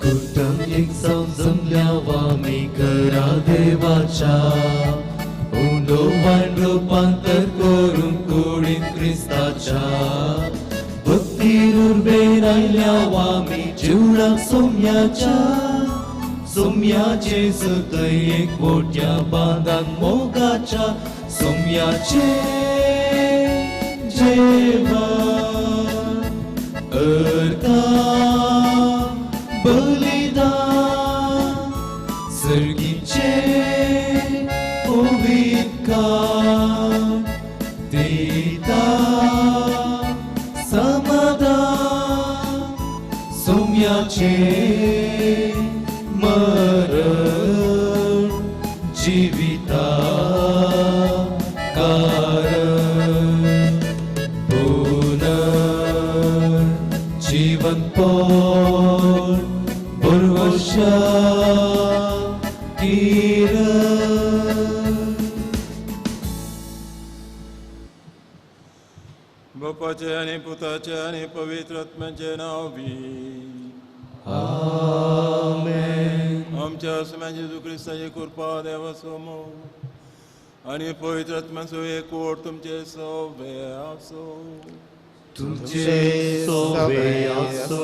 कुटुंब एक जावन जमल्या आमी घरा देवाच्या उंडो वायन रुपांतर करूंक कुडीन क्रिस्ताच्या भक्तीन उर्बेन आयल्या आमी जिवणाक सोम्याच्या सोम्याचे सुतय एकवट्या बांदाक मोगाच्या सोम्याचे जेवण अर्था बलिदान सर्गीचे पवित्रकार दिता समाधान सोम्याचे मरण जिविता कारण पुनर जीवनपण बरवशा किरण. बापाचे आनी पुताचे आनी पवित्र आत्म्याचे नांव बी आमेन. आमच्या स्वाम्या जेजू क्रिस्ताची कृपा देवाचो मोग आनी पवित्र आत्म्याचो एकवट तुमचे सवे आसो. तुमचे सवे आसो.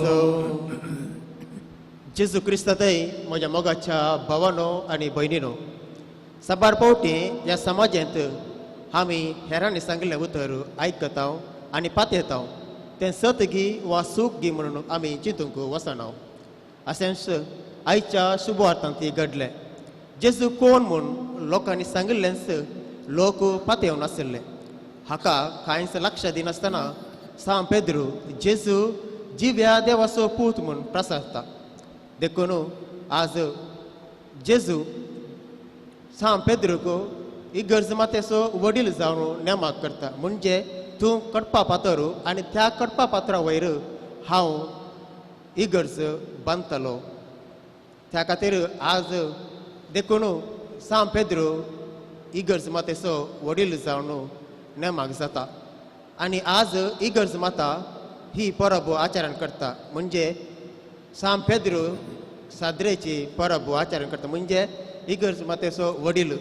जेजू क्रिस्तातय म्हज्या मोगाच्या भावानो आनी भयणीनो, साबार पावटी ह्या समाजांत आमी हेरांनी सांगिल्लें उतर आयकता आनी पातयता, तें सत गी वा सूख गी म्हणून आमी चिंतूंक वचना. अशेंच आयच्या शुभवार्तांत ती घडलें. जेजू कोण म्हूण लोकांनी सांगिल्लेंच लोक पातयेवन आशिल्ले. हाका कांयच लक्ष दिनासतना सांव पेद्रू जेजू जिव्या देवाचो पूत म्हूण प्रसारता. देखून आज जेजू सांव पेद्रूक इगर्ज मातेचो वडील जावन नेमाक करता, म्हणजे तूं कडपा पातर आनी त्या कडपा पात्रा वयर हांव इगर्ज बांदतलो. त्या खातीर आज देखून सांव पेद्रू इगर्ज मातेचो वडील जावन नेमाक जाता आनी आज इगर्ज माता ही परब आचरण करता, म्हणजे सांव पेद्रू साद्रेची परब आचरण करता, म्हणजे इगर्ज मातेचो वडील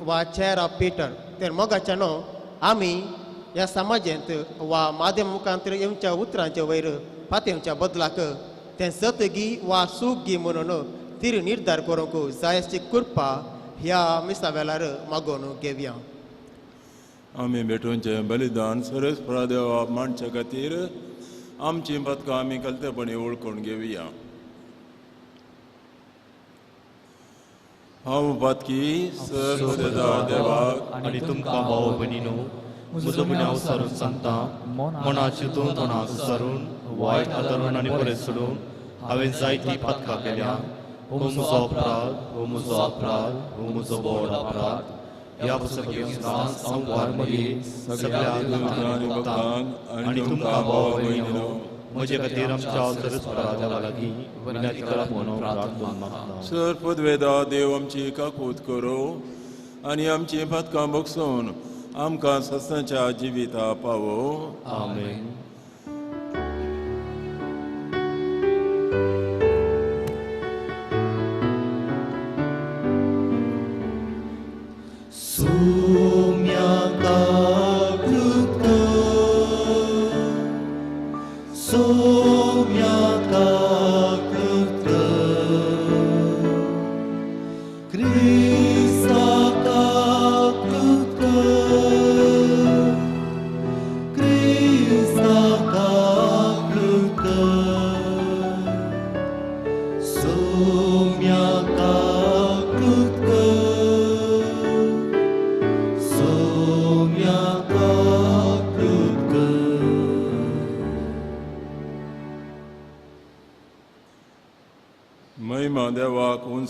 वा चेअर ऑफ पिटर. तर मोगाच्या न्हू आमी ह्या समाजांत वा माध्यम मुखांत येवच्या उतरांच्या वयर पातयेवच्या बदलाक तें सत गी वा सूख गी म्हणून तिर निर्धार करूंक जाय अशी कृपा ह्या मिसा वेळार मागोवन घेवया. आमी भेटोवचें बलिदान सरस्परा देवा मांडच्या खातीर आमची पदकां आमी कलतेपणी वळखून घेवया. हांव पातकी सर्व देवाक आनी तुमकां भाव भयणीनो म्हजो गुन्यांव सारून सांगता, मना चिंतून तोंडाक सारून वायट आदरून आनी बरें सोडून हांवें जायती पातकां केल्या. हो म्हजो अपराध, हो म्हजो अपराध, हो म्हजो व्हड अपराध. ह्या पुस्तकांत संवार मदीं सगळ्या भक्तांक आनी तुमकां भाव भयणीनो म्हजे खातीर आमच्या सरस्परा देवा लागीं विनंती करात म्हणून प्रार्थना मागता. सर पदवेदा देव आमची काकूत करो आनी आमची पातकां बगसून आमकां सस्नाच्या जिविता पावो. आमेन.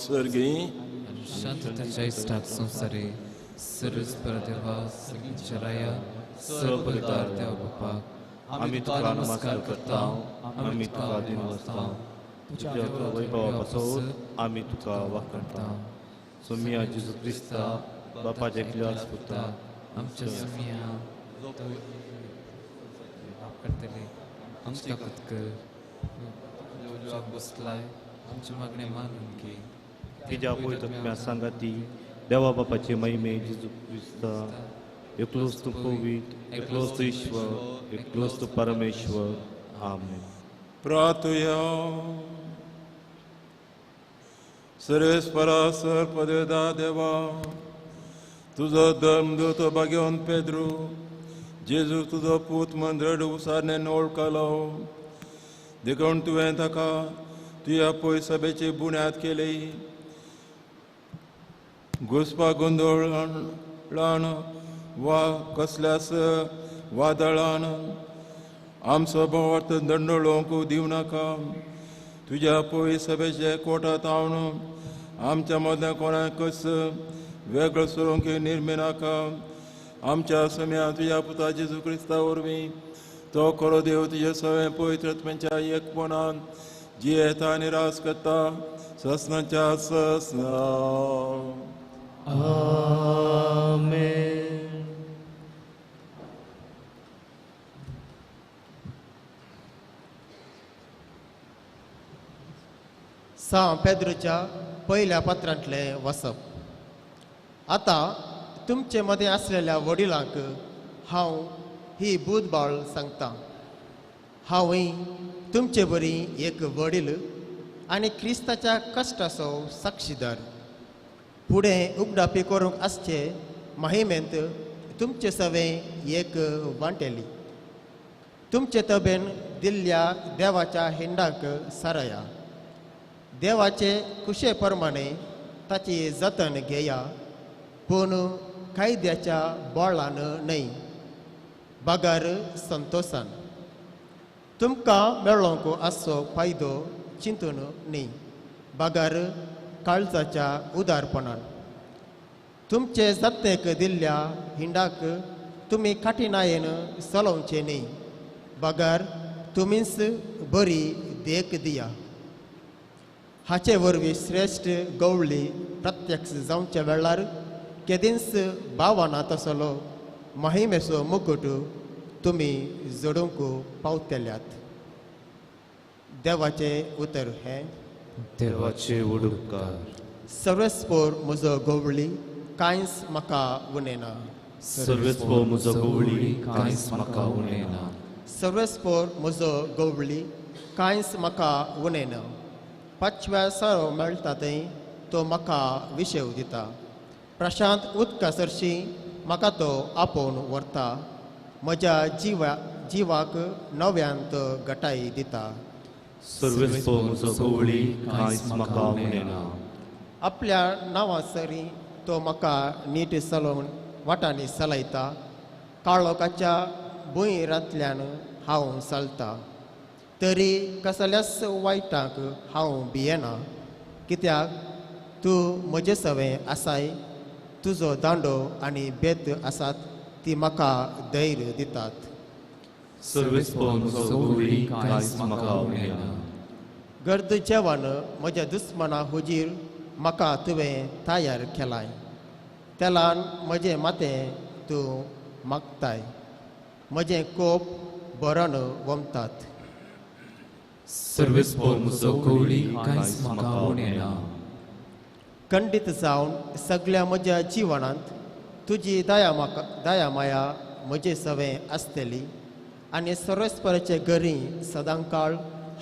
सर्गी शांततेच्या इश्टाक संवसारी सर्वेस्पर देवा सगळींच्या राया सर्वपवित्र देवा बापाक आमी तुका नमस्कार करता, आमी तुका दिनवासता, तुज्या वैभवा पासत आमी तुका वाखाणता. सोमिया जेजू क्रिस्ता बापाच्या एकल्याच पुता आमच्या सोमिया करतले आमच्या काकूत कर बसलाय आमचे मागणें मानून घे. तिज्या पवित्र सांगाती देवा बापाचे महिमे जेजू क्रिस्ता, एकलोच तूं पवित्र, एकलोच तूं ईश्वर, एकलोच तूं परमेश्वर. आमेन. प्रार्थुया. सर्वेस्परा सर पदवेदा देवा, तुजो धर्मदूत भाग्यवंत पेद्रू जेजू तुजो पूत म्हण दृढ उसारणेन वळखलो, देखून तुवें ताका तुज्या पय सभेची बुन्याद केली. घुसपा गोंदळान वा कसल्याच वादळान आमचो भावार्थ दंडळोवंक दिवं नाका. तुज्या पय सभेचे कोटांत हांव आमच्या मदल्या कोणाकच वेगळो सरूंक निर्मी नाका. आमच्या सम्या तुज्या पुता जेजू क्रिस्ता वरवीं तो खरो देव तुजे सगळें पवित्र आत्म्याच्या एकपणान जियेता आनी राज करता ससनाच्या ससना. आमेन. सां पेद्रूच्या पयल्या पत्रांतलें वसप. आतां तुमचे मदें आसलेल्या वडिलांक हांव ही बुदबाळ सांगता. हांवूय तुमचे बरी एक वडील आनी क्रिस्ताच्या कश्टाचो साक्षीदार. फुडें उगडापी करूंक आसचे महिमेंत तुमचे सवें एक वांटेली. तुमचे तबेन दिल्ल्या देवाच्या हिंडाक सारया. देवाचे कुशे प्रमाणे ताची जतन घेया, पूण कायद्याच्या बळान न्हय, बगर संतोशान. तुमकां मेळोंक आसचो फायदो चिंतून न्हय, बगर काळजाच्या उदारपणान. तुमचे जतनेक दिल्ल्या हिंडाक तुमी काठिणायेन चलोवचें न्हय, बगर तुमीच बरी देख दिया. हाचे वरवीं श्रेश्ठ गवळी प्रत्यक्ष जावच्या वेळार केदींच भावना तसलो महिमेचो मुकुट तुमी जोडूंक पावतल्यात. देवाचें उतर हें. देवाचे उडुपकार. सर्वेस्पोर म्हजो गवळी कांयच म्हाका उणेना. सर्वेस्पोर म्हजो गवळी कांयच म्हाका उणेना. सर्वेस्पोर म्हजो गवळी कांयच म्हाका उणेना. पांचव्या सरो मेळटा थंय तो म्हाका विशेव दिता. प्रशांत उदका सरशी म्हाका तो आपोवन व्हरता. म्हज्या जिवाक नव्यान तो गटाय दिता. सर्वेस्पोर म्हजो गवळी कांयच म्हाका उणेना. आपल्या नांवा सरी तो म्हाका नीट चलोवन वाटांनी चलयता. काळोखाच्या भुंयरांतल्यान हांव चलता, तरी कसल्याच वायटाक हांव भियेना, कित्याक तूं म्हजे सवें आसाय. तुजो दांडो आनी बेत आसात ती म्हाका धैर्य दितात. सर्वेस्पोर म्हजो गवळी कांयच म्हाका उणेना. गर्द जेवण म्हज्या दुस्मना हुजीर म्हाका तुवें तयार केलाय. तेलान म्हजें माथें तूं मागताय. म्हजें कोप भरण वमतात. सर्वेस्पोर म्हजो गवळी कांयच म्हाका उणेना. खंडीत जावन सगळ्या म्हज्या जिवनांत तुजी दया म्हाका दया माया म्हजे सवें आसतली आनी सर्वेस्पराचे घरी सदांकाळ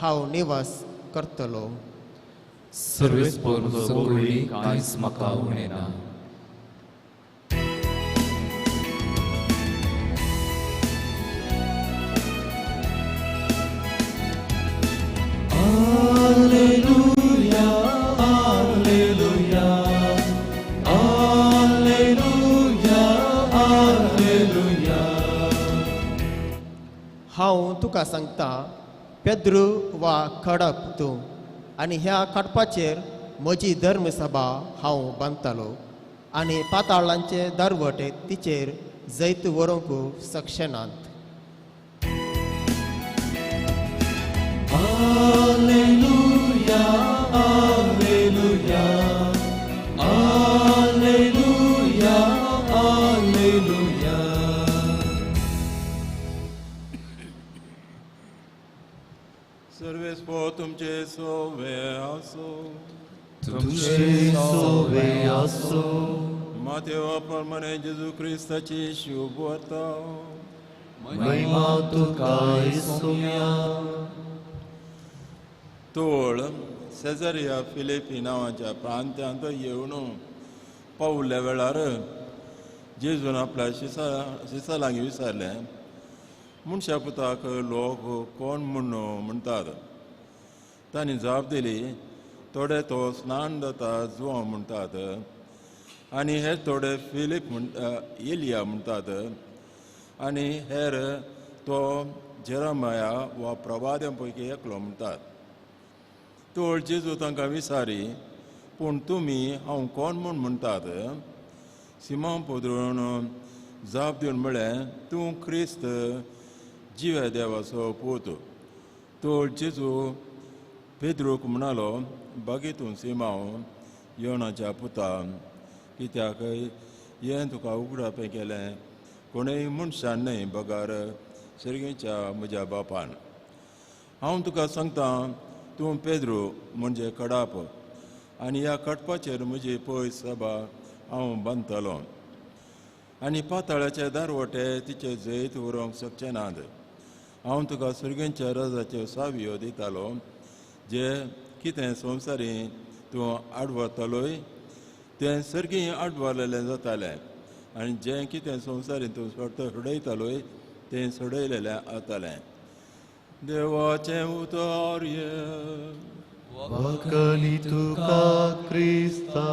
हांव निवास करतलो. सर्वेस्पोर म्हजो गवळी कांयच म्हाका उणेना. Alleluia, Alleluia, Alleluia, Alleluia. हांव तुका सांगता, पेद्रू वा खडप तूं, आनी ह्या खडपाचेर म्हजी धर्मसभा हांव बांदतालो आनी पाताळांचे दरवटे तिचेर जैत व्हरूंक शकनात. Alleluia, Alleluia, Alleluia, Alleluia. सर्वेस्पोर तुमचे सोवे आसो. तुमचे सोवे आसूं. मातेवा प्रमाणे जेजू क्रिस्ताची शुभवार्ता. महिमा तुका सोम्या. तोळ सेजारिया फिलिपी नांवाच्या प्रांत्यांत येवन पावल्या वेळार जेजून आपल्या शिसा लागीं विचारलें, मनशा पुताक लोक कोण म्हूण म्हणटात? तांणी जाप दिली, थोडे तो स्नान जाता जुवांव म्हणटात आनी हेर थोडे फिलीप म्हणटा एलिया म्हणटात आनी हेर तो जेरामाया वा प्रवाद्यां पैकी एकलो म्हणटात. तोळ जेजू तांकां विचारी, पूण तुमी हांव कोण म्हूण म्हणटात? सिमांव पदरून जाप दिवन म्हळें, तूं क्रिस्त जिव्या देवाचो पूत. तोळ जेजू पेद्रूक म्हणालो, बागी तूं सिमांव योनाच्या पुता, कित्याक हें तुका उगडापें केलें कोणूय मनशान न्हय बगर सर्गीच्या म्हज्या बापान. हांव तुका सांगता, तूं पेद्रू म्हणजे कडाप आनी ह्या कडपाचेर म्हजी पयस सभा हांव बांदतलो आनी पाताळाचे दारवटे तिचे जैत उरोवंक शकचे नात. हांव तुका सर्गींच्या रजाच्यो सावयो दितालो, जे कितें संवसारी तूं आडवतलोय तें सर्गी आडवारलेलें जातालें आनी जें कितें संवसारी तूं सोडयतालोय तें सोडयलेलें जातालें. देवाचें उतर हें. वखली तुका क्रिस्ता.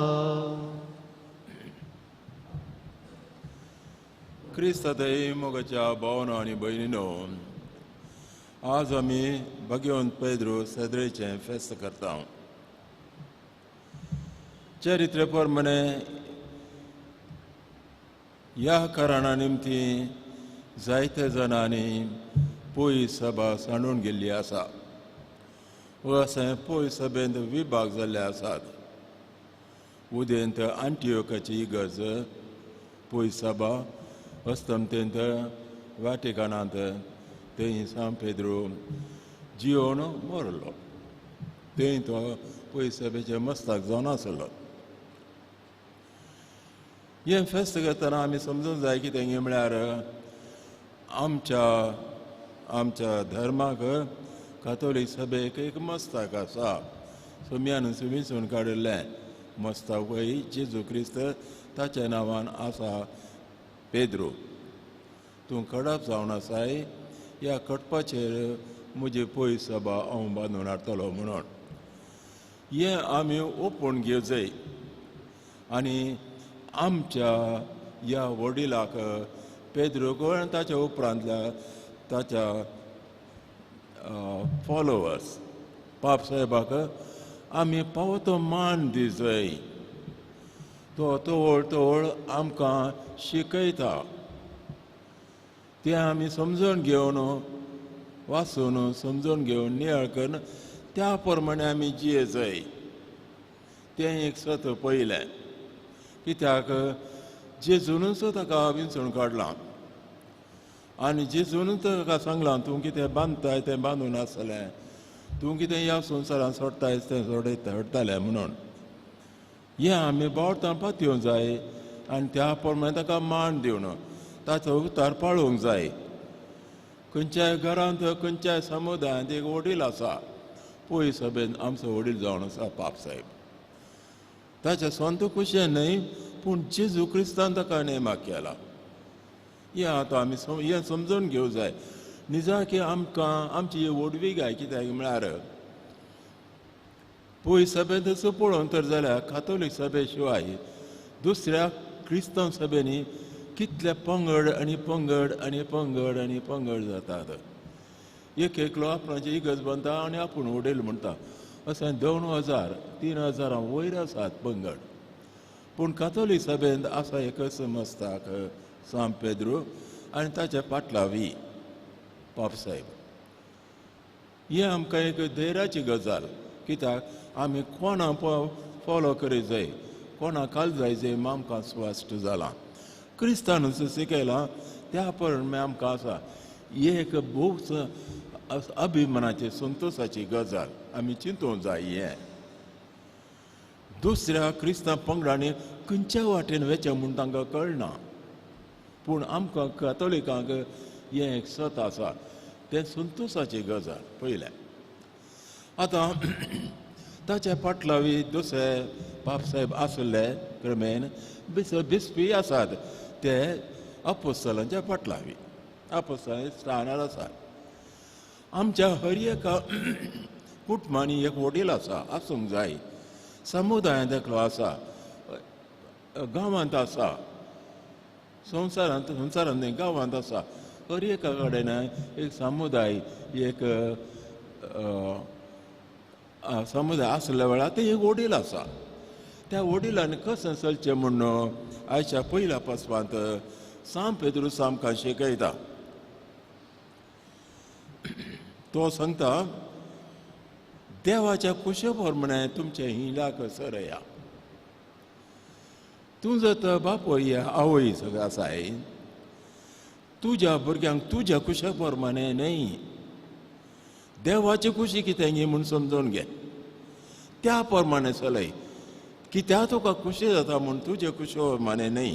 क्रिस्तातय मोगाच्या भावनो आनी भयणीनो, आज आमी भाग्यवंत पेद्रू सेद्रेचें फेस्त करता. चरित्र प्रमाणे ह्या कारणा निमती जायते जाणांनी पयस सभा सांडून गेल्ली आसा व अशें पयस सभेंत विभाग जाल्ले आसात. उदेंत आंटियोकाची इगर्ज पयस सभा, अस्तमतेंत वाटिकानांत थंय सांत पेद्रू जियोन मरलो, थंय तो पयस सभेचे मस्ताक जावन आसलो. हें फेस्त करतना आमी समजूंक जाय कितें म्हळ्यार आमच्या आमच्या धर्माक कातोलीक सभेक एक मस्ताक आसा. सोम्यान विंचून काडिल्लें मस्ताक वय जेजू क्रिस्त, ताच्या नांवान आसा पेद्रू. तूं कडप जावन आसाय, ह्या कडपाचेर म्हजी पयस सभा हांव बांदून हाडटलो म्हणून हें आमी ओपून घेवचें आनी आमच्या ह्या वडिलाक पेद्रूक आनी ताच्या उपरांतल्या ताच्या फॉलोवर्स पाप साहेबाक आमी पावो तो मान दिजय. तो तवळ तवळ आमकां शिकयता, तें आमी समजून घेवन वाचून समजून घेवन नियाळ करून त्या प्रमाणे आमी जियेजय. तें एक सत पयलें, कित्याक जेजूनच ताका विंचून काडलां आनी जेजूनच ताका सांगलां, तूं कितें बांदताय तें बांदून आसलें, तूं कितें ह्या संवसारान सोडटाय तें सोडटालें म्हणून. हें आमी बावडटां पातयेवंक जाय आनी त्या प्रमाणे ताका मान दिवन ताचो उतार पाळोवंक जाय. खंयच्याय घरांत खंयच्याय समुदायांत एक वडील आसा, पयस सभेन आमचो वडील जावन आसा पाप साहेब. ताच्या स्वंत खुशयेन न्हय पूण जेजू क्रिस्तान ताका नेमाक केला. हें आतां आमी हें समजून घेवंक जाय. निजाकी आमकां आमची व्हडवी गाय कित्याक म्हळ्यार पयस सभेंत तसो पळोवन तर जाल्यार कातोलीक सभे शिवाय दुसऱ्या क्रिस्तांव सभेंनी कितले पंगड आनी पंगड आनी पंगड आनी पंगड जातात. एक एकलो आपणाची इगर्ज बांदता आनी आपूण वडील म्हणटा. अशें 2000 3000 वयर आसात पंगड. पूण कातोलीक सभेंत आसा एकच मस्ताक सांत पेद्रू आनी ताचे पाटलावी पाप साहेब. हें आमकां एक धैर्याची गजाल, कित्याक आमी कोणा फॉलो करीत जाय, कोणा काल जाय जाय आमकां स्वास्ट जालां. क्रिस्तानूच शिकयलां त्या प्रमाणे आमकां आसा. ही एक भोव अभिमानाची संतोशाची गजाल आमी चिंतूंक जाय. हें दुसऱ्या क्रिस्तांव पंगडांनी खंयच्या वाटेन वचचें म्हूण तांकां कळना. पूण आमकां कातोलिकांक हें एक सत आसा, तें संतोशाची गजाल पयलें. आतां ताच्या फाटलावी दुसरे बापसाहेब आसले क्रमेन बिस्पी आसात ते अपोस्तलांच्या फाटलावी अपोस्तलांच्या स्थानार आसात. आमच्या हर एका कुटुंबांनी एक वडील आसा, आसूंक जाय. समुदायांत एकलो आसा, गांवांत आसा, संवसारांत संवसारांत न्हय गांवांत आसा. हर एका कडेन एक समुदाय, एक समुदाय आसल्या वेळार ते एक वडील आसा. त्या वडिलांनी कशें चलचें म्हूण आयच्या पयल्या पासवांत सांत पेद्रूस आमकां शिकयता. तो सांगता, देवाच्या कुशे प्रमाणे तुमचें हिलाक सरया. तूं जर बापूय आवय सगळें आसाय, तुज्या भुरग्यांक तुज्या कुशे प्रमाणे न्हय, देवाची खुशी कितें गी म्हूण समजून घे, त्या प्रमाणे चलय. कित्याक तुका खुशी जाता म्हूण तुजे खुशे प्रमाणे न्हय,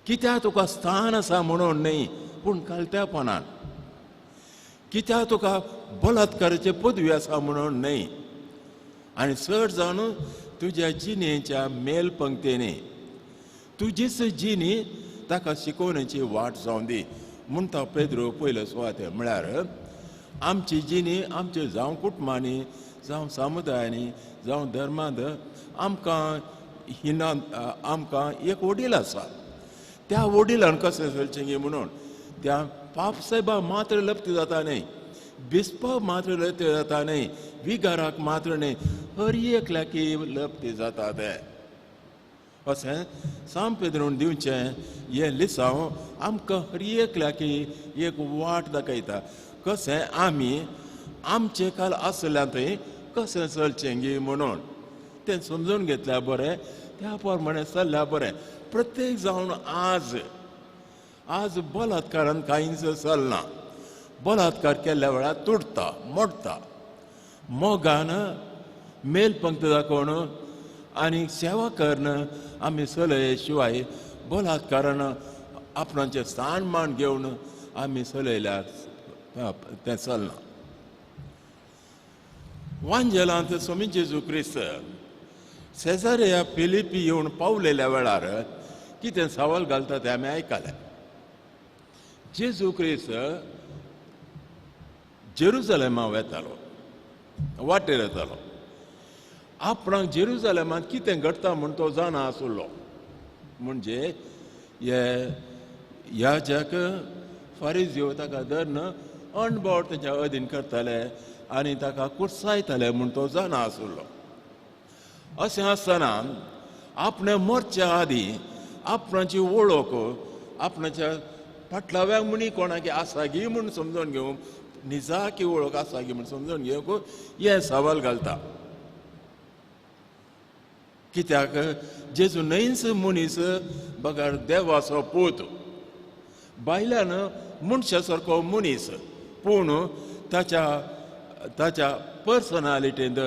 कित्याक तुका स्थान आसा म्हणून न्हय, पूण कालत्यापणान, कित्याक तुका बलात्काराची पदवी आसा म्हणून न्हय, आनी चड जावन तुज्या जिणेच्या मेल पंक्तीनी तुजीच जिणी ताका शिकोवण्याची वाट जावं दी म्हणटा पेद्रो पयले सुवातेर. म्हळ्यार आमची जिणी आमचे जावं कुटुंबांनी, जावं समुदायांनी, जावं धर्मांत आमकां हिनान आमकां एक वडील आसा. त्या वडिलान कशें चलचें गी म्हणून त्या पापसाहेबा मात्र लप्त जाता न्हय, बिस्पा मात्र लप्त जाता न्हय, विगाराक मात्र न्हय, हर एकल्याकी लप्त जाता. तें अशें सांत पेद्रून दिवचें हें लिसांव आमकां हर एकल्याकी एक वाट दाखयता, कशें आमी आमचे काल आसल्या थंय कशें चलचें गी म्हणून तें समजून घेतल्यार बरें, त्या प्रमाणे चल्ल्यार बरें. प्रत्येक जावन आज आज बलात्कारान कांयच चलना. बलात्कार केल्ल्या वेळार तुटता, मोडटा. मोगान मेल पंक्त दाखोवन आनी सेवा करून आमी चलये शिवाय बलात्कारान आपणाचें स्थान मान घेवन आमी चलयल्यार तें चलना. वांजेलांत स्वामी जेजू क्रिस्त सेजारिया फिलिपी येवन पावलेल्या वेळार कितें सवाल घालता तें आमी आयकलें. जेजू क्रिस्त जेरुजलेमा वेतालो, वाटेर येतालो. आपणाक जेरुजलेमांत कितें घडटा म्हूण तो जाणा आसलो. म्हणजे हे ह्या ज्याक फारीज ताका धरून अणबोट तेच्या अधीन करताले आनी ताका कुर्सायताले म्हूण तो जाणा आसलो. अशें आसतना आपणें मरच्या आदीं आपणाची वळख आपणाच्या फाटलाव्याक म्हणी कोणाक आसा गी म्हूण समजून घेवंक, निजाकी वळख आसा गी म्हूण समजून घेवंक हें सवाल घालता. कित्याक जेजू न्हयच मनीस बगर देवाचो पूत, बायल्यान मनशा सारको मनीस, पूण ताच्या ताच्या पर्सनालिटींत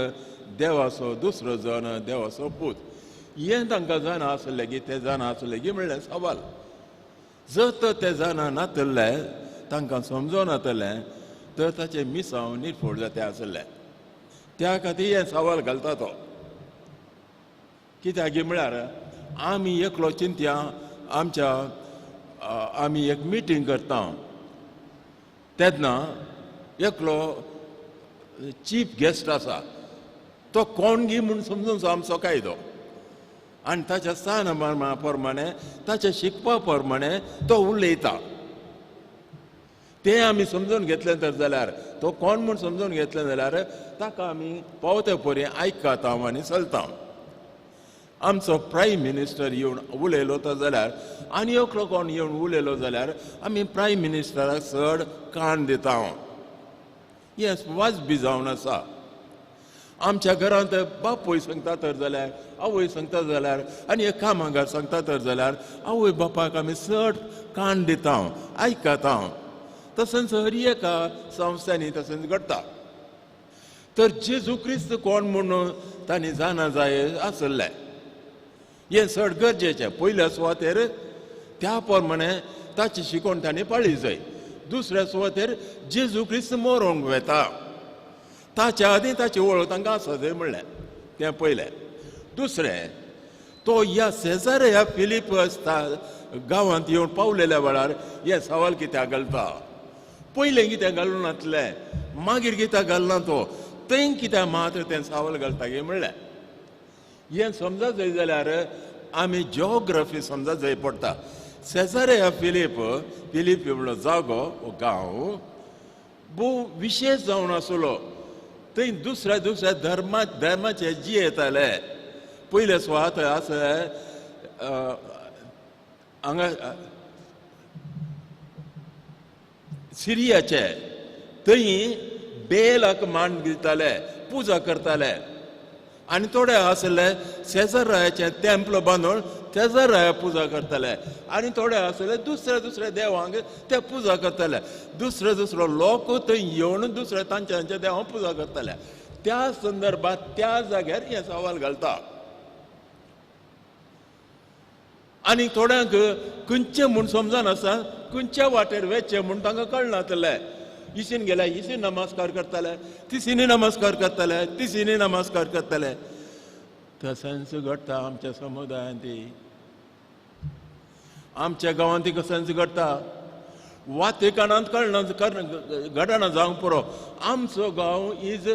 देवाचो दुसरो जण, देवाचो पूत, हें तांकां जाणा आसलें की तें जाणा आसलें की म्हणलें सवाल. जर तर तें जाणा नातलें, तांकां समजून नातलें तर ताचें मिसांव निर्फोड जाता आसलें. त्या खातीर हें सवाल घालता तो. कित्याक म्हळ्यार आमी एकलो चिंतया आमच्या आमी एक मिटींग करता तेन्ना एकलो चीफ गेस्ट आसा, तो कोण गी म्हूण समजून आमचो कायदो आनी ताच्या स्थान प्रमाणे ताच्या शिकपा प्रमाणे तो उलयता. तें आमी समजून घेतलें तर जाल्यार तो कोण म्हूण समजून घेतलें जाल्यार ताका आमी पावते परी आयकता आनी चलता. आमचो प्रायम मिनिस्टर येवन उलयलो तर जाल्यार आनी एकलो कोण येवन उलयलो जाल्यार आमी प्रायम मिनिस्टराक चड कान दिता. हें वाजबी जावन आसा. आमच्या घरांत बापूय सांगता तर जाल्यार, आवय सांगता जाल्यार आनी एक कामागार सांगता तर जाल्यार आवय बापाक आमी चड कान दिता, आयकता. तशेंच हर एका संस्थांनी तशेंच घडटा. तर जेजू क्रिस्त कोण म्हणून तांणी जाणा जाय आसलें. हें चड गरजेचें. पयल्या सुवातेर त्या प्रमाणे ताची शिकवण तांणी पाळी जाय. दुसऱ्या सुवातेर जेजू क्रिस्त मरोंक वेता ताच्या आदीं ताची वळख तांकां आसा जाय म्हणलें तें पयलें. दुसरें, तो ह्या सेजारे फिलीप गांवांत येवन पावलेल्या वेळार हें सवाल कित्याक घालता? पयलें कित्याक घालूं नासलें, मागीर कित्याक घालना तो, थंय कित्याक मात्र तें सवाल घालता गे म्हणलें. हें समजा जाय जाल्यार आमी जिओग्राफी समजा जाय पडटा. सेजारे फिलीप, फिलीप म्हणलो जागो गांव भोव विशेश जावन आसलो. थंय दुसऱ्या दुसऱ्या धर्माचे जियेताले. पयले सुवात आसा हांगा सिरियाचे, थंय बेलाक मान दिताले, पुजा करताले. आनी थोडे आसले सेजर रायाचें तेंपल बांदून सेजर राया पुजा करताले. आनी थोडे आसले दुसऱ्या दुसऱ्या देवांक ते पुजा करताले. दुसरे दुसरो लोक थंय येवन दुसऱ्या तांच्या तांच्या देवांक पुजा करताले. त्या संदर्भात त्या जाग्यार हें सवाल घालता. आनी थोड्यांक खंयचें म्हूण समजनासतना खंयच्या वाटेर वचचें म्हूण तांकां कळनासलें. इशीन गेल्या इशीन नमस्कार करताले, तिसिनी नमस्कार करताले, तिसिनी नमस्कार करताले. तशेंच घडटा आमच्या समुदायांत, आमच्या गांवांत तशेंच घडटा. वातिकानांत कळना घडना जावंक पुरो. आमचो गांव is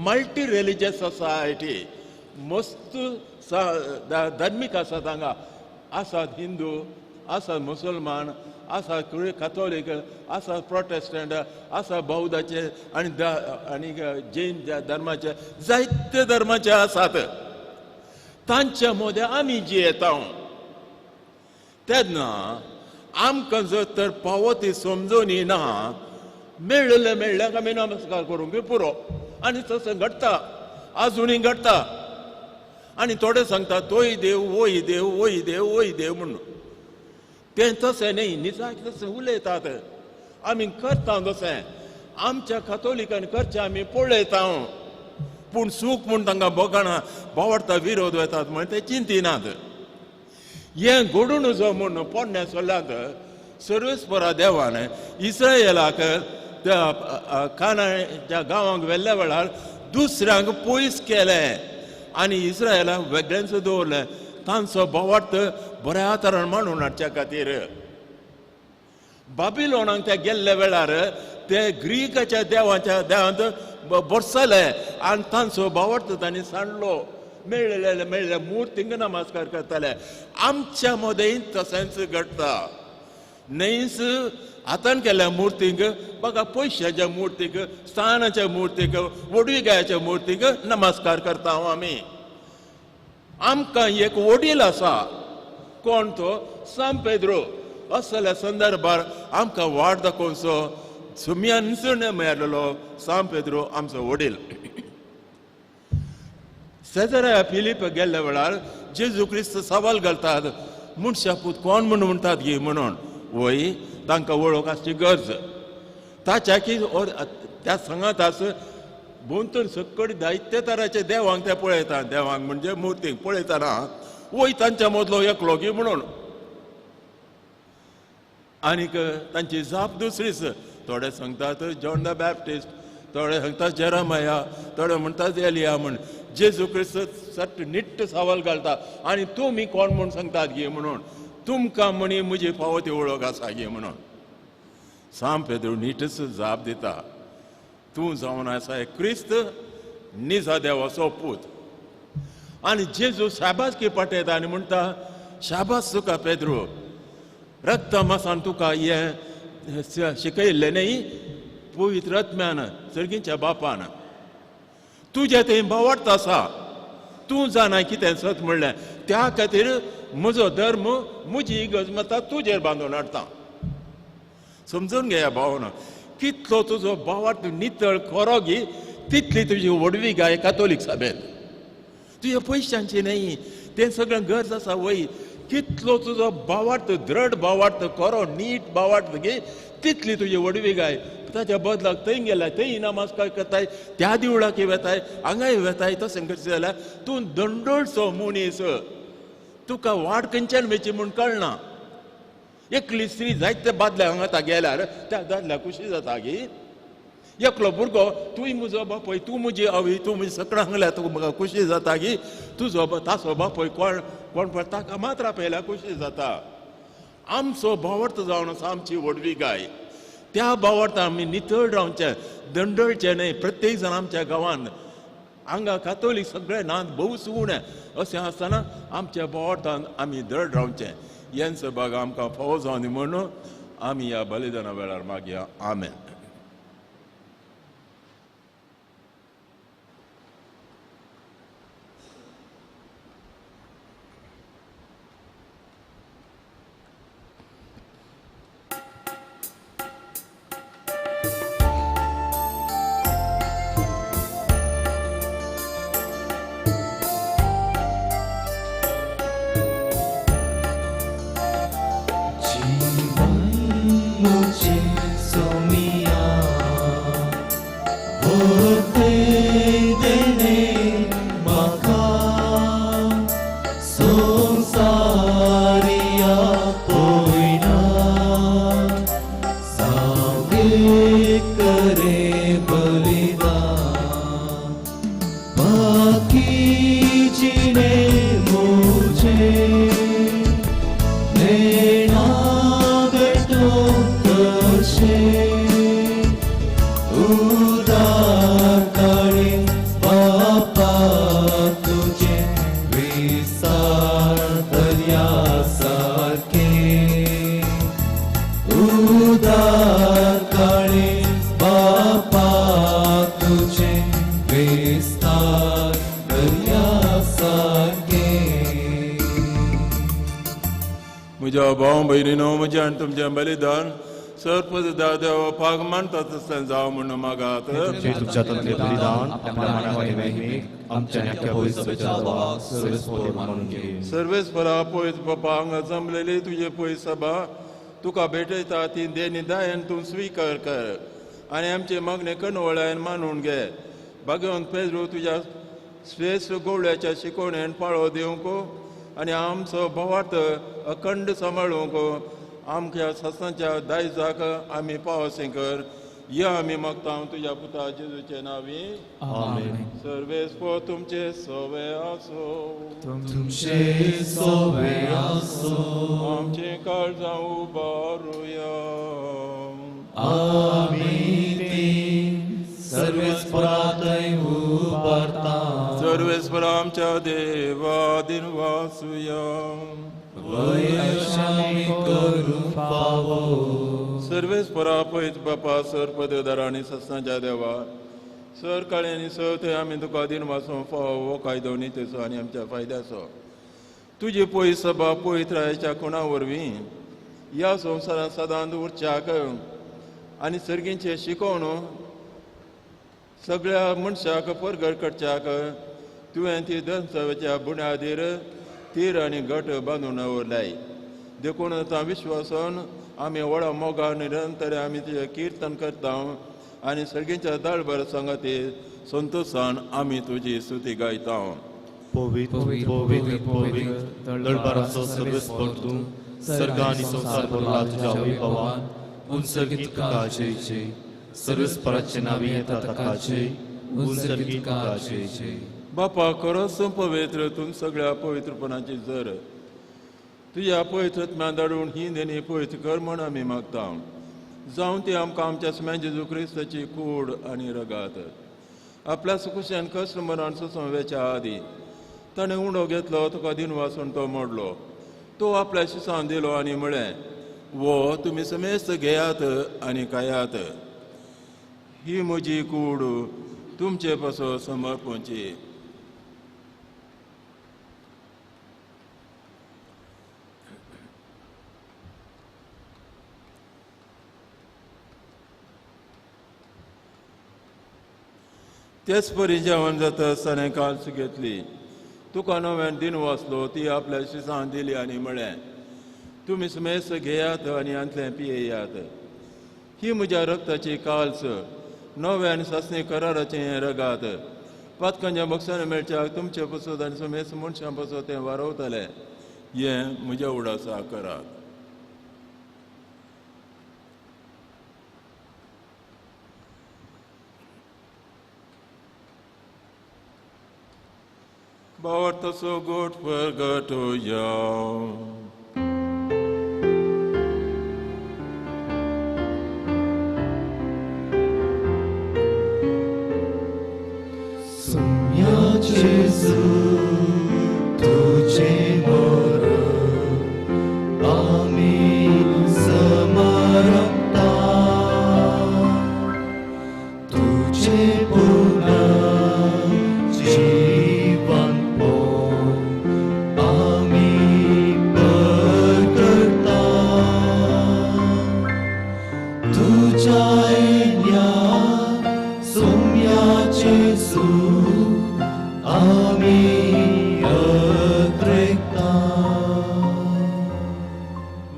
multi religious society. मस्त धार्मीक आसात हांगा. आसात हिंदू, आसात मुसलमान, आसात कातोलीक, आसात प्रोटेस्टंट, आसात बौद्धाचे आनी आनी जैन धर्माचे, जायते धर्माचे आसात. तांच्या मदें आमी जियेता तेन्ना आमकां जर तर पावो ती समजून ना, मेळ्ळें मेळ्ळ्याक आमी नमस्कार करूंक पुरो. आनी तशें घडटा, आजुनूय घडटा. आनी थोडे सांगता तोय देव, वोय देव, वोय देव, वोय देव म्हणून. तें तशें न्ही, निजाक तशें उलयतात. आमी करता तशें, आमच्या कातोलिकान करचें आमी पळयता. पूण सूख म्हूण तांकां भोगना, बावडता विरोध वतात म्हण ते चिंतिनात. हें घडून जो म्हूण पोरण्या सोल्यांत सर्वेस्परा देवान इस्रायलाक त्या कानाच्या गांवांक व्हेल्ल्या वेळार दुसऱ्यांक पयस केलें आनी इस्रायलाक वेगळेंच दवरलें. तांचो भावार्थ बऱ्या तरान मांडून हाडच्या खातीर. बाबिलोनाक ते गेल्ल्या वेळार ते ग्रीकाच्या देवाच्या देवांत बरसले आनी तांचो भावार्थ तांणी सांडलो. मेळ्ळे मेळ्ळे मुर्तींक नमस्कार करताले. आमच्या मदें तशेंच घडटा. न्हयच हातान केल्ल्या मुर्तींक, बघा पयशाच्या मुर्तीक, स्थानाच्या मुर्तीक, व्हडवी गायाच्या मुर्तीक नमस्कार करता हांव. आमी आमकां एक वडील आसा, कोण तो? सांत पेद्रो. असल्या संदर्भार आमकां वाट दाखोवचो सुम्यान मेळिल्लो सांत पेद्रो आमचो वडील. सेजरा फिलीप गेल्ल्या वेळार जेजू क्रिस्त सवाल घालतात, मनशा पूत कोण म्हूण म्हणटात गे म्हणून. वय तांकां वळख आसची गरज. ताच्या की त्या सांगात आस भोंवतण सकड जायते तराचे देवांक ते पळयता. देवांक म्हणजे मुर्तींक पळयतना वय तांच्या मदलो एकलो गी म्हणून. आनीक तांची जाप दुसरीच. थोडे सांगतात जॉन the Baptist, थोडे सांगतात जेरामाया, थोडे म्हणटात एलिया म्हण. जेजू क्रिस्त सट निट्ट सवाल घालता आनी तुमी कोण म्हूण सांगतात गे म्हणून. तुमकां म्हणी म्हजी फावो ती वळख आसा गे म्हणून. सांत पेद्रू नीटच जाप दिता, तूं जावन आसा क्रिस्त, निजा देवाचो पूत. आनी जेजू शाबासकी पाठयता आनी म्हणटा, शाबास तुका पेद्रू, रक्त मासान तुका हें शिकयल्लें न्ही, पवित्र आत्म्यान सर्गीच्या बापान. तुजें थंय भावार्थ आसा, तूं जाणा कितें सत म्हणलें, त्या खातीर म्हजो धर्म म्हजी इगर्ज माता तुजेर बांदून हाडटा. समजून घेया भावना, कितलो तुजो भावार्थ नितळ खरो गी तितली तुजी व्हडवी गाय कातोलीक सभेंत. तुज्या पयशांची न्ही, तें सगळें गरज आसा वय. कितलो तुजो भावार्थ दृढ भावार्थ खरो नीट भावार्थ गी तितली तुजी व्हडवी गाय ताच्या बदलाक थंय गेल्यार थंय नमस्कार करताय, त्या देवळाक वेताय, हांगाय वेताय. तशें करचें जाल्यार तूं दंडोळचो मनीस, तुका वाट खंयच्यान मेळची म्हूण कळना. एकली स्त्री जायते बादल्या हांगा गेल्यार त्या दादल्या खुशी जाता गी. एकलो भुरगो तूंय म्हजो बापूय, तूं म्हजी आवय, तूं म्हजी सगळ्यां हांगल्या तुका म्हाका खुशी जाता की तुजो ताचो बापूय कोण कोण पळय ताका मात्र पळयल्यार खुशी जाता. आमचो भावार्थ जावन आसा आमची व्हडवी गाय. त्या भावार्थान आमी नितळ रावचें, दंडळचें न्हय. प्रत्येक जाण आमच्या गांवांत हांगा कातोलीक सगळे नात भोव उणें अशें आसतना आमच्या भावार्थान आमी दृढ रावचें. हेंच भाग आमकां फावो जावन म्हणून आमी ह्या बलिदाना वेळार मागया. आमेन. भाव भयणीनो म्हजें आनी तुमचें बलिदान सर्पद देव पाग मानता तसलें जावं म्हूण मागात. तुमच्या तंत्रे बलिदान आपल्या मानावाली महिमेक आमच्या सर्वेस्परा पयस बापा हांगा जमलेली तुजे पयस सभा तुका भेटयता ती देणी दायन तूं स्विकार कर आनी आमचे मागणे कणवळ्यान मानून घे. भाग्यवंत पेद्रू तुज्या श्रेश्ठ गोवळ्याच्या शिकवणेन पाळो दिवंक आनी आमचो भावार्थ अखंड सांबाळूंक आमच्या ससांच्या दायजाक आमी पावसें कर. या आमी मागता तुज्या पुता जेजूचे नांवी. आमेन. सर्वेस्पर तुमचे सवे आसो. तुमचे सवे आसो. आमचें काळजां उबारुया. आमी तीं सर्वेस्परा थंय उबारता. सर्वेस्परा आमच्या देवा दिनवासुया. सर्वेस्परा पयत बापा सर पदवीधर आनी सस्नाच्या देवा सर काळी आनी सर थंय आमी तुका दिनवासूंक फावो हो कायदो नितीचो आनी आमच्या फायद्याचो. तुजी पयस सभा पवित्रायेच्या खुणा वरवीं ह्या संवसारांत सदांच उरच्याक आनी सर्गींचें शिकोवन सगळ्या मनशाक परगट करच्याक तुवें ती धर्मसभेच्या बुन्यादीर तीर आनी घट बांदून दवरलाय. देखून आतां विश्वासान आमी व्हडा मोगान निरंतर आमी तुजें किर्तन करता आनी सर्गीच्या दाळभर सांगाती संतोशान आमी तुजी स्तुती गायता. पवित्र पवित्र पवित्र दळबाराचो सर्वेस्पर तूं सर्ग आनी संवसार भरला तुज्या वैभवान. उंचर्गीत तुका जय जय. सर्वेस्पराचे नांवी येता ताका जय. उंचर्गीत तुका जय जय. बापा खरोच तूं पवित्र, तूं सगळ्या पवित्रपणाची जर. तुज्या पवित्रत्म्यान धाडून ही देणी पवित्र कर म्हूण आमी मागता. जावं ती आमकां आमच्या सुम्या जेजू क्रिस्ताची कूड आनी रगात. आपल्या सुकुशान कश्ट मरण सोंसून वेच्या आदीं ताणें उंडो घेतलो, तुका दिनवासून तो मोडलो, तो आपल्या शिसान दिलो आनी म्हळें, वो तुमी समेस्त घेयात आनी खायात, ही म्हजी कूड तुमचे पासत समर्पणची. तेच परी जेवण जाता आसतना काल्स घेतली, तुका नव्यान दिन वाचलो, ती आपल्या शिसान दिली आनी म्हळें, तुमी समेस्त घेयात आनी हांतलें पियेयात, ही म्हज्या रक्ताची काल्स, नवे आनी सासणी कराराचें हें रगात. पातकांच्या बक्षान मेळच्याक तुमचे पसत आनी समेस्त मनशां पसत तें वारवतलें. हें म्हज्या उडासा करात. भावार्थाचो गोट परगटोया. सोम्या जेजू तुझे मरण आमी समरपता, तुझे पुनः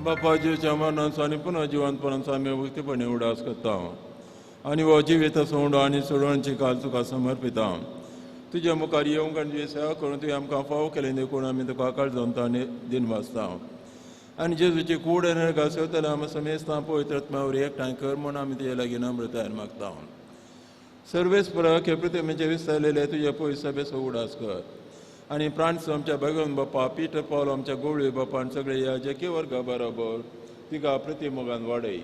बापा जेजूच्या मरणाचो आनी पुनः जिवंतपणाचो आमी उक्तेपणी उडास करता आनी हो जिवीत सोंडो आनी सोडवणची काल तुका समर्पिता. तुज्या मुखार येवंक आनी तुजी सेवा करून तुवें आमकां फावो केलें देखून आमी तुका काळजांत आनी दिन वाचता. आनी जेजूची कूड आनी रगात सेवतले आमी समेस्तां पवित्र आत्म्या वरवीं एकठांय कर म्हूण आमी तुजे लागीं नम्रतायेन मागता. सर्वेस्पराक हे पृथ्वीचेर विस्तारलेले तुज्या पवित्र सभेचो उडास कर आनी प्रांस आमच्या भगवंत बापा, पीटर पावल आमच्या गोवळी बापा आनी सगळे ह्या जकी वर्गा बरोबर तिका प्रतिमोगान वाडय.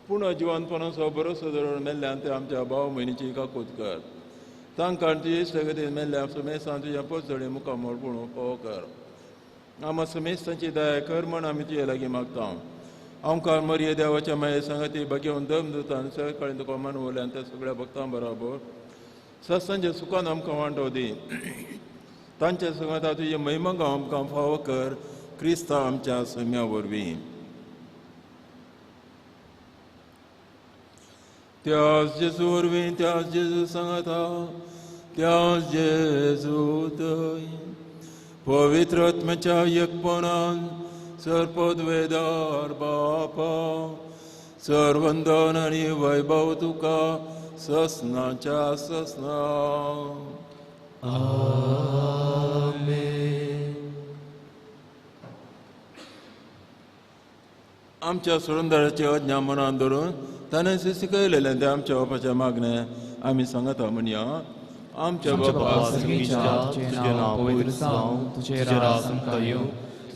पूण जिवनपणाचो भरोसो धरून मेल्ल्यान ते आमच्या भाव भयणीची काकूत कर. तांकां तुजे इश्टगतीन मेल्ल्या समेस्तां तुज्या पोचडे मुखामोळ पळोवंक फावो कर. आमा समेस्तांची दया कर म्हूण आमी तुजे लागीं मागता. आमकां मरिये देवाच्या माये सांगाती भाग्यवन दम दुता आनी सकाळीं तुका मानवल्यान त्या सगळ्या भक्तां बरोबर सस्तांच्या सुखान आमकां वांटो दी. तांच्या सांगाता तुजे महिमा आमकां फावो कर, क्रिस्ता आमच्या सम्या वरवीं. त्याच जेजू वरवीं, त्याच जेजू सांगाता, त्याच जेजू थंय पवित्र आत्म्याच्या एकपणान सर्पद्वेदार बापा सर्वंदन आनी वैभव तुका ससनाच्या ससना. आमेन. आमच्या सुरंदराचे अज्ञा मनान धरून ताणें शिकयलेलें तें आमच्या बापाच्या मागणें आमी सांगता म्हणया. आमच्या बापा स्वर्गीच्या, तुजें नांव पवित्र जावं, तुजें राज आमकां येवं,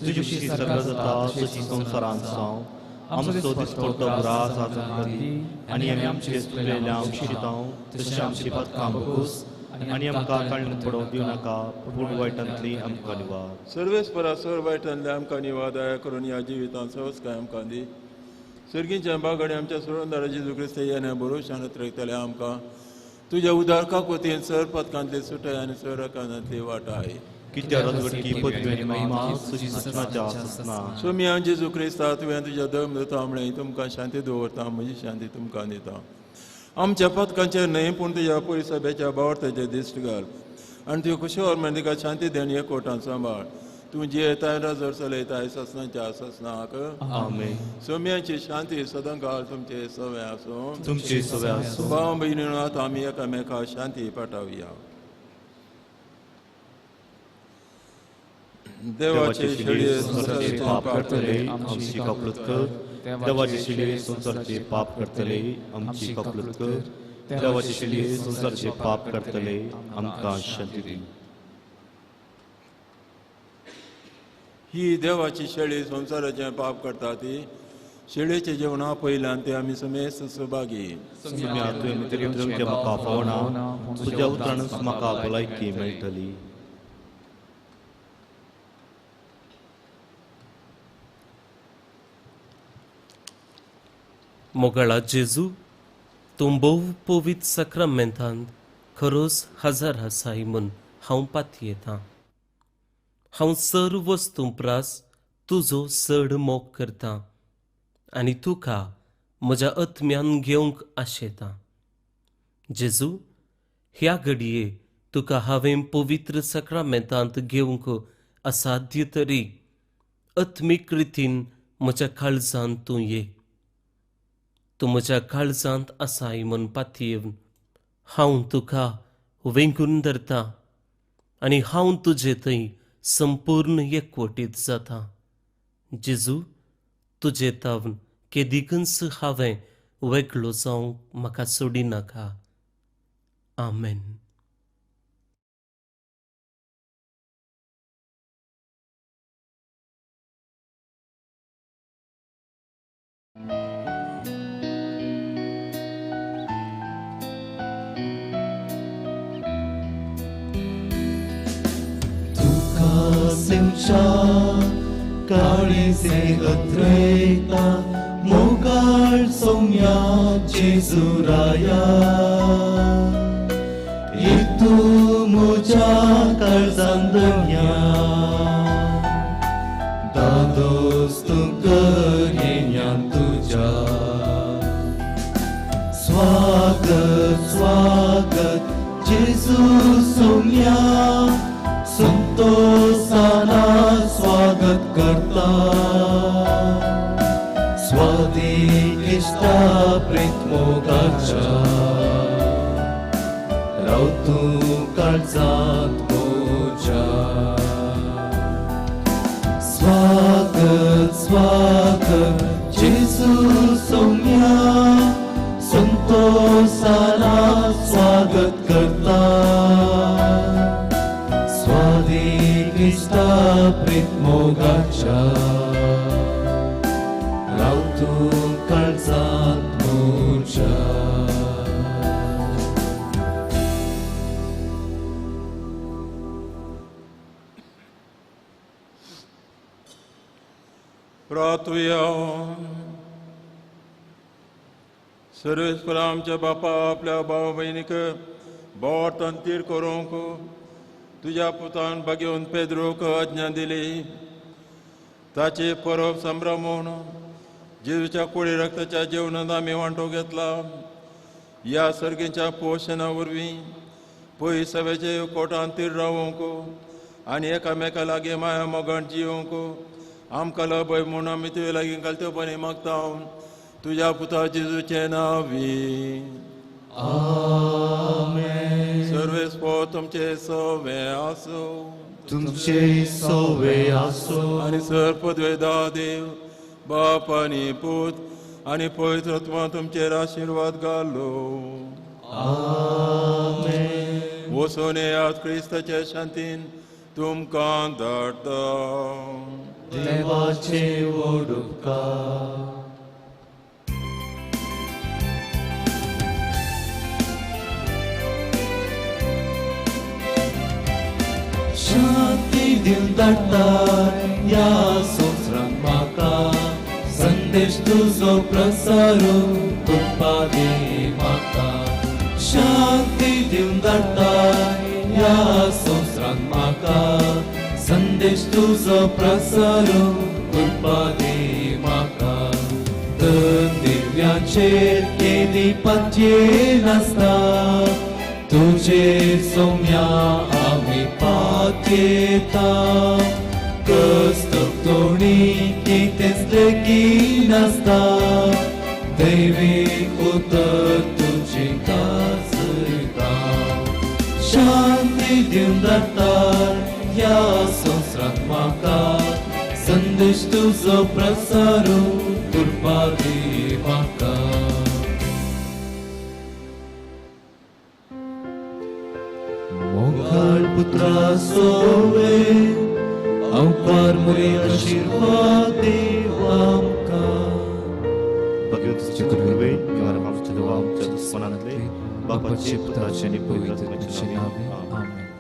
तुजी खुशी स्वर्गांत जाता तशी संवसारांत जावं. आमचो दिसपडटो ग्रास आज आमकां दी आनी आमी आमचे चुकलेल्या शितांव तशें आमची पातकां बगूस आनी आमकां काडून पडोवंक दिवं नाका, पूण वायटांतली आमकां निवार. सर्वेस्परा सर वायटांतले आमकां निवार दया करून ह्या जिवितांत सहजकाय आमकां दी. सर्गीच्या बागडे आमच्या सुरंदारा जेजू क्रिस्त येण्या भरोशान रयतले आमकां तुज्या उदार काकोतीन सर पदकांतली सुटाय आनी सर कानांतली वाटाय. कित्याक राजवटकी पदवी आनी महिमा तुजी ससनाच्या ससना. सोम्या जेजू क्रिस्ता तुवें तुज्या धर्म दिता म्हळें तुमकां शांती दवरता, म्हजी शांती तुमकां दिता. आमच्या पदकांचेर न्हय पूण तुज्या पयसभेच्या बावडताचेर दिश्ट घाल आनी तुज्या कुशीवर म्हण तिका शांती देण एकवटान सांबाळ. तूं जियेताय राजर चलयताय ससनाच्या ससनाक. आमेन. सोम्याची शांती सदां काळ तुमचे सवे आसूं. तुमचे सवे आसूं. भाव भयणीनो आतां आमी एकामेका शांती पाठावया. देवाचे शेळये संवसाराचे पाप करतले आमची काकळूत कर. देवाचे शेळये संवसाराचे पाप करतले आमची काकळूत कर. देवाचे शेळये संवसाराचे पाप करतले आमकां शांती दी. ही देवाची शेळी संवसाराचें पाप करता ती शेळयेचें जेवणा पयल्यान ते आमी समेस्त सहभागी. सोम्या तुवें भितर म्हाका फावना, तुज्या उतरानूच म्हाका भलायकी मेळटली. मोगाळा जेजू, तूं भोव पवित्र साक्रामेंतांत खरोच हजर आसाय म्हूण हांव पातयेतां. हांव सर वस्तूं प्रास तुजो चड मोग करतां आनी तुका म्हज्या आत्म्यान घेवंक आशेतां. जेजू, ह्या घडये तुका हांवें पवित्र साक्रामेंतांत घेवंक असाध्य तरी आत्मीक रितीन म्हज्या काळजांत तूं ये. तूं म्हज्या काळजांत आसाय म्हूण पातयेवन हांव तुका वेंगून धरता आनी हांव तुजे थंय संपूर्ण एकवटीत जाता. जेजू, तुजे तावन केदिकूच हांवें वेगळो जावंक म्हाका सोडिनाका. आमेन. तुका काळीसे अत्रयता मोगाळ सौम्या जेजुराया, एक तूं म्हज्या काळजान दन्या, दादोस तूं कर तुज्या. स्वागत स्वागत जेजू सौम्या, संतोषाना स्वागत करता, स्वादीक इश्टा प्रीत मोगाच्या, राव तूं काळजांत म्हज्या. स्वागत स्वागत जेजू सौम्या, संतोषाना स्वागत करता, स्वादीक इश्टा प्रीत मोगाच्या, राव तूं काळजांत म्हज्या. प्रार्थुया. सर्वेस्पर आमच्या बापा, आपल्या भाव भयणीक बोट तीर करूंक तुज्या पुतान बागेवन पेद्रोक आज्ञा दिली. ताचे परब संभ्रमून जेजूच्या कोळी रक्ताच्या जेवणांत आमी वांटो घेतला. ह्या सर्गीच्या पोशणा वरवीं पयस सवेचे कोटान तीर रावोंक आनी एकामेका लागीं माया मोगान जियोंक आमकां लभय म्हूण आमी तुजे लागीं घालतेपणी मागता, तुज्या पुता जेजूचें नांवी. आमेन. सर्वेस्पर तुमचे सवे आसो, तुमचे सवे आसो. आनी सर पदवेदा देव बाप आनी पूत आनी पवित्र आत्मा तुमचेर आशिर्वाद घालो. आमेन. वचून येयात क्रिस्ताच्या शांतीन तुमकां धाडटा. देवाचे व्हड उपकार. शांती दिवन धाडटा ह्या संवसारांत म्हाका, संदेश तुजो प्रसारून कृपा दी म्हाका. शांती दिवन धाडटा ह्या संवसारांत म्हाका, संदेश तुजो प्रसारून कृपा दी म्हाका. तर दिव्याचेर केदी पातये नासता, तुजे सौम्या आमी पातयेता. कस्त तोणी कितेंच लेगीत नासता, दैवी उतर तुजी गाजयता. शांती दिवन धाडटा ह्या संवसारांत म्हाका, संदेश तुजो प्रसारून कृपा दी म्हाका. मोगाळ पुत्रा सोवे अवकार मुरे आशिर्वाद देव आमकां. भगवतीचे कृपेन देवाच्या आमच्या दुस्मनांतले बापाचे पुताचे आनी पवित्र आत्म्याचे नांवान. आमेन.